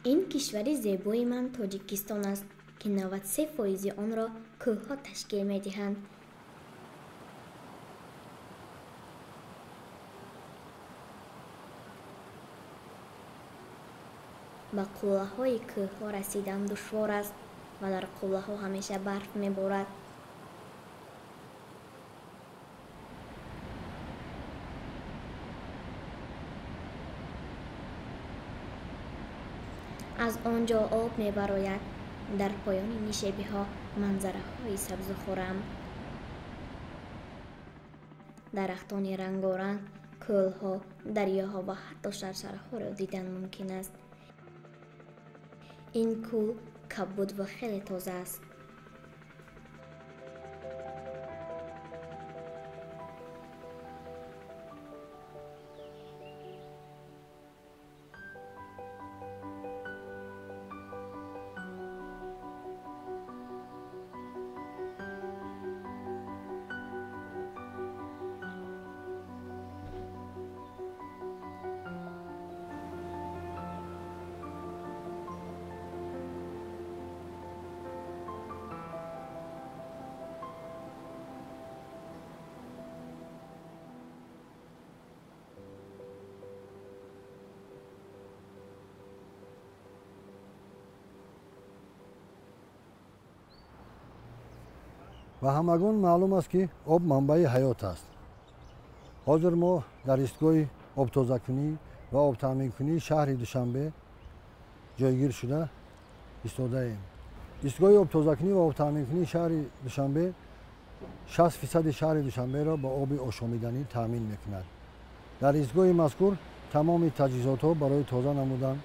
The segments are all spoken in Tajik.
Ин кишвари зебои ман Тоҷикистон аст, ки 93% онро кӯҳҳо ташкил медиҳанд. Ба қуллаҳои кӯҳҳо расидан душвор аст ва дар қуллаҳо ҳамеша барф меборад. Аз он ҷо об мебарояд. Дар поёни нишебиҳо манзараҳои сабзу хуррам, дарахтони рангоранг, кӯлҳо, дарёҳо ва ҳатто шаршараҳоро дидан мумкин аст. Ин кӯл кабуд ва хеле тоза аст. Ва ҳамагон маълум аст, ки об манбаи ҳаёт аст. Ҳозир мо дар истгоҳи обтозакунӣ ва обтаъминкунии шаҳри Душанбе ҷойгир шуда истодаем. Истгоҳи обтозакунӣ ва обтаъминкунии шаҳри Душанбе 60% шаҳри Душанберо ба оби ошомиданӣ таъмин мекунад. Дар истгоҳи мазкур тамоми таҷҳизотҳо барои тоза намудан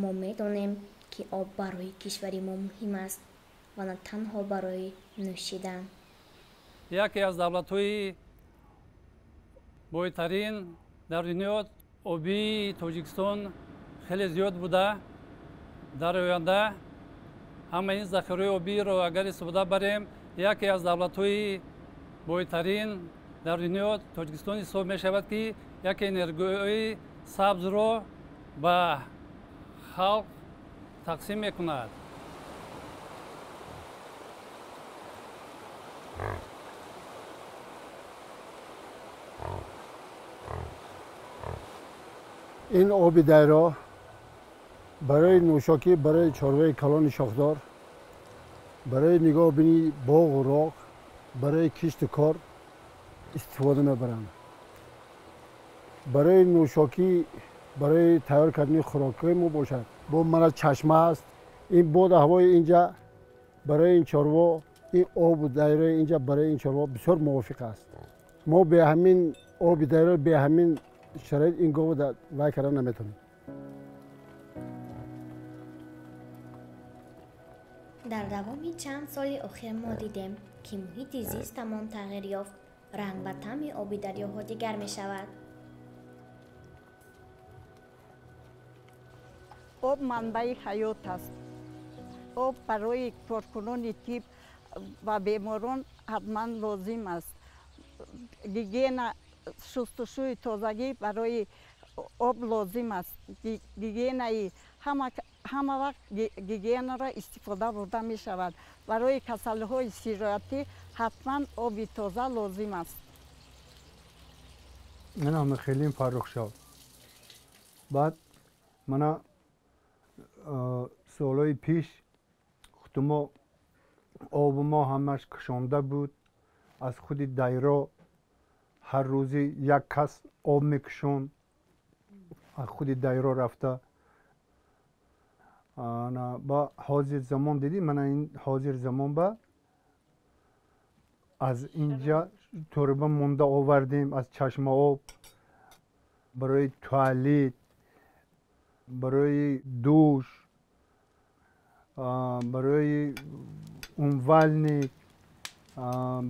Мо медонем, ки об барои кишвари мо муҳим аст ва на танҳо барои нӯшидан. Яке аз давлатҳои бойтарин дар дунё, обии Тоҷикистон хеле зиёд буда, дар оянда ҳама ин захираҳои обиро агар истифода барем, яке аз давлатҳои бойтарин дар дунё Тоҷикистон ҳисоб мешавад, ки яке энергияи сабзро ба халқ тақсим мекунад. Ин оби дайро барои нӯшокӣ, барои чорваи калони шохдор, барои нигоҳбинии боғу роғ, барои кишту кор истифода мебаранд. Барои нӯшокӣ, барои тайёр кардани хӯрокҳои мо бошад, бо мана чашма аст. Ин боду ҳавои инҷа барои ин чорво, ин обу дайрои инҷа барои ин чорво бисёр мувофиқ аст. Мо бе ҳамин оби дайро, бе ҳамин шароит ин гову вай карда наметавонем. Дар давоми чанд соли охир мо дидем, ки муҳити зистамон тағйир ёфт, ранг ва таъми оби дарёҳо дигар мешавад. Об манбаи ҳаёт аст. Об барои коркунони тиб ва беморон ҳатман лозим аст. Гигиена, шустушӯи тозагӣ барои об лозим аст. Гигиенаи ҳама вақт гигиенаро истифода бурда мешавад. Барои касалиҳои сироятӣ ҳатман оби тоза лозим аст. Ман хеле фаррух шуд. Баъд мана солҳои пеш худи оби мо ҳамаш кашонда буд. Аз худи дайро ҳар рӯзи як кас об мекашонд, аз худи дайро рафта. Ба ҳозир замон дидӣ, мана ин ҳозир замон ба аз инҷа торба монда овардем аз чашма об барои туалет, барои душ, барои умвальник,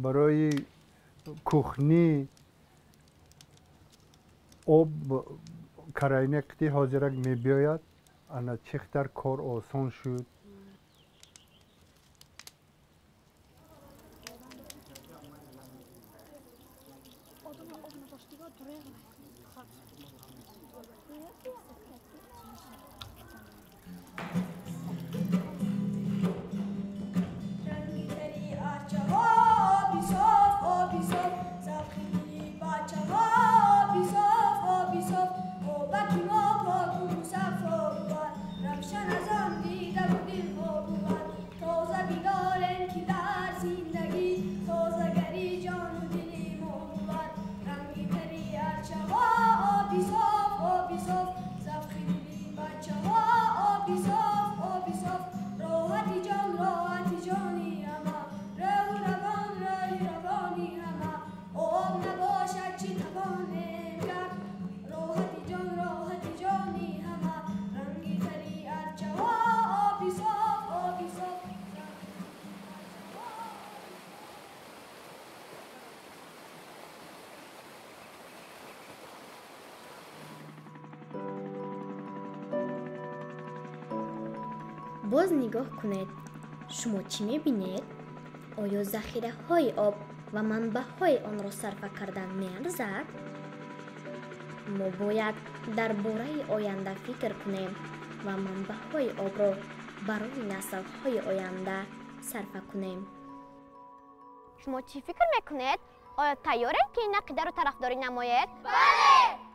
барои кухни. Об карайна қити ҳозирак мебиёяд. Ана чӣ қадар кор осон шуд. Боз нигоҳ кунед. Шумо чӣ мебинед? Оё захираҳои об ва манбаъҳои онро сарфа кардан меарзад? Мо бояд дар бораи оянда фикр кунем ва манбаъҳои обро барои наслҳои оянда сарфа кунем. Шумо чӣ фикр мекунед? Оё тайёред, ки ин ақидаро тарафдорӣ намоед? Бале!